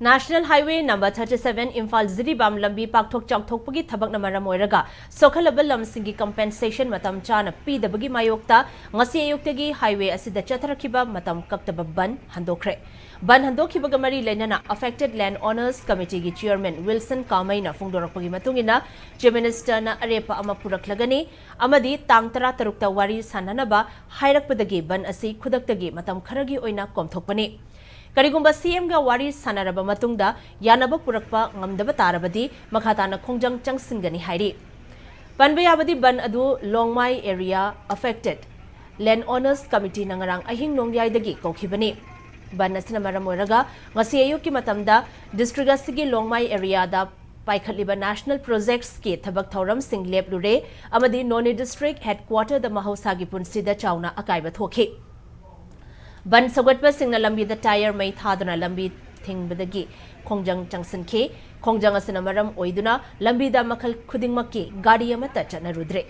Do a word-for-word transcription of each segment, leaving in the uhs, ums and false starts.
National Highway number thirty-seven Imphal Jiribam lambi ꯄꯥꯛꯊꯣꯛ ꯆꯥꯎꯊꯣꯛꯄꯒꯤ ꯊꯕꯛꯅ ꯃꯔꯝ ꯑꯣꯏꯔꯒ ꯁꯣꯛꯍꯜꯂꯕ ꯂꯝꯁꯤꯡꯒꯤ compensation ꯃꯇꯝ ꯆꯥꯅ ꯄꯤꯗꯕꯒꯤ ꯃꯥꯌꯣꯛꯇ ꯉꯁꯤ ꯑꯌꯨꯛꯇꯒꯤ highway ꯑꯁꯤꯗ ꯆꯠꯊꯔꯛꯈꯤꯕ ꯃꯇꯝ ꯀꯛꯇꯕ ꯕꯟ ꯍꯟꯗꯣꯛꯈ꯭ꯔꯦ꯫ ꯕꯟ ꯍꯟꯗꯣꯛꯈꯤꯕꯒ ꯃꯔꯤ ꯂꯩꯅꯅ Affected Land Owners Committeeꯒꯤ chairman Wilson ꯀꯥꯃꯩꯅ ꯐꯣꯡꯗꯣꯔꯛꯄꯒꯤ ꯃꯇꯨꯡ ꯏꯟꯅ, Chief Ministerꯅ ꯑꯔꯦꯞꯄ ꯑꯃ ꯄꯨꯔꯛꯂꯒꯅꯤ ꯑꯃꯗꯤ ꯇꯥꯡ ꯇꯔꯥꯇꯔꯨꯛꯇ ꯋꯥꯔꯤ ꯁꯥꯟꯅꯅꯕ ꯍꯥꯏꯔꯛꯄꯗꯒꯤ ꯕꯟ ꯑꯁꯤ ꯈꯨꯗꯛꯇꯒꯤ ꯃꯇꯝ ꯈꯔꯒꯤ ꯑꯣꯏꯅ ꯀꯣꯝꯊꯣꯛꯄꯅꯤ꯫ ꯀꯔꯤꯒꯨꯝꯕ CMꯒ ꯋꯥꯔꯤ ꯁꯥꯟꯅꯔꯕ ꯃꯇꯨꯡꯗ ꯌꯥꯅꯕ ꯄꯨꯔꯛꯄ ꯉꯝꯗꯕ ꯇꯥꯔꯕꯗꯤ ꯃꯈꯥ ꯇꯥꯅ ꯈꯣꯡꯖꯪ ꯆꯪꯁꯤꯟꯒꯅꯤ ꯍꯥꯏꯔꯤ꯫ ꯄꯟꯕ ꯌꯥꯕꯗꯤ, ꯕꯟ ꯑꯗꯨ ꯂꯣꯡꯃꯥꯏ area affected Land Owners Committeeꯅ ꯉꯔꯥꯡ ꯑꯍꯤꯡ ꯅꯣꯡꯌꯥꯏꯗꯒꯤ ꯀꯧꯈꯤꯕꯅꯤ꯫ ꯕꯟ ꯑꯁꯤꯅ ꯃꯔꯝ ꯑꯣꯏꯔꯒ ꯉꯁꯤ ꯑꯌꯨꯛꯀꯤ ꯃꯇꯝꯗ district ꯑꯁꯤꯒꯤ ꯂꯣꯡꯃꯥꯏ areaꯗ ꯄꯥꯏꯈꯠꯂꯤꯕ national projectsꯀꯤ ꯊꯕꯛ ꯊꯧꯔꯝꯁꯤꯡ ꯂꯦꯞꯂꯨꯔꯦ ꯑꯃꯗꯤ ꯅꯣꯅꯦ district headquarterꯗ ꯃꯍꯧꯁꯥꯒꯤ ꯄꯨꯟꯁꯤꯗ ꯆꯥꯎꯅ ꯑꯀꯥꯏꯕ ꯊꯣꯛꯈꯤ꯫ ꯕꯟ ꯁꯧꯒꯠꯄꯁꯤꯡꯅ ꯂꯝꯕꯤꯗ tyre ꯃꯩ ꯊꯥꯗꯨꯅ ꯂꯝꯕꯤ ꯊꯤꯡꯕꯗꯒꯤ ꯈꯣꯡꯖꯪ ꯆꯪꯁꯤꯟꯈꯤ꯫ ꯈꯣꯡꯖꯪ ꯑꯁꯤꯅ ꯃꯔꯝ ꯑꯣꯏꯗꯨꯅ ꯂꯝꯕꯤꯗ ꯃꯈꯜ ꯈꯨꯗꯤꯡꯃꯛꯀꯤ ꯒꯥꯔꯤ ꯑꯃꯠꯇ ꯆꯠꯅꯔꯨꯗ꯭ꯔꯦ꯫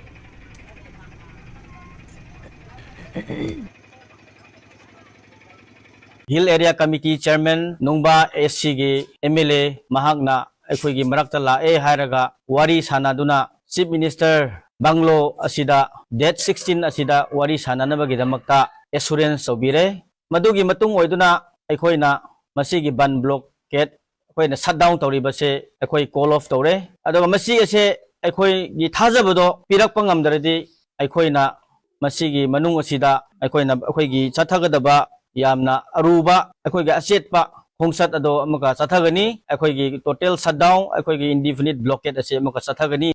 Hill Area Committee Chairman ꯅꯨꯡꯕꯥ SCꯒꯤ MLA ꯃꯍꯥꯛꯅ ꯑꯩꯈꯣꯏꯒꯤ ꯃꯔꯛꯇ ꯂꯥꯛꯑꯦ ꯍꯥꯏꯔꯒ ꯋꯥꯔꯤ ꯁꯥꯟꯅꯗꯨꯅ Chief Minister bungalow ꯑꯁꯤꯗ date sixteen ꯑꯁꯤꯗ ꯋꯥꯔꯤ ꯁꯥꯟꯅꯅꯕꯒꯤꯗꯃꯛꯇ assurance ꯇꯧꯕꯤꯔꯦ꯫ ꯃꯗꯨꯒꯤ ꯃꯇꯨꯡ ꯑꯣꯏꯗꯨꯅ ꯑꯩꯈꯣꯏꯅ ꯃꯁꯤꯒꯤ ꯕꯟ blockade ꯑꯩꯈꯣꯏꯅ shut down ꯇꯧꯔꯤꯕꯁꯦ ꯑꯩꯈꯣꯏ call off ꯇꯧꯔꯦ꯫ ꯑꯗꯨꯒ ꯃꯁꯤ ꯑꯁꯦ ꯑꯩꯈꯣꯏꯒꯤ ꯊꯥꯖꯕꯗꯣ ꯄꯤꯔꯛꯄ ꯉꯝꯗ꯭ꯔꯗꯤ ꯑꯩꯈꯣꯏꯅ ꯃꯁꯤꯒꯤ ꯃꯅꯨꯡ ꯑꯁꯤꯗ ꯑꯩꯈꯣꯏꯅ ꯑꯩꯈꯣꯏꯒꯤ ꯆꯠꯊꯒꯗꯕ ꯌꯥꯝꯅ ꯑꯔꯨꯕ ꯑꯩꯈꯣꯏꯒꯤ ꯑꯆꯦꯠꯄ ꯈꯣꯡꯆꯠ ꯑꯗꯣ ꯑꯃꯨꯛꯀ ꯆꯠꯊꯒꯅꯤ꯫ ꯑꯩꯈꯣꯏꯒꯤ total shutdown, ꯑꯩꯈꯣꯏꯒꯤ indefinite blockade ꯑꯁꯤ ꯑꯃꯨꯛꯀ ꯆꯠꯊꯒꯅꯤ꯫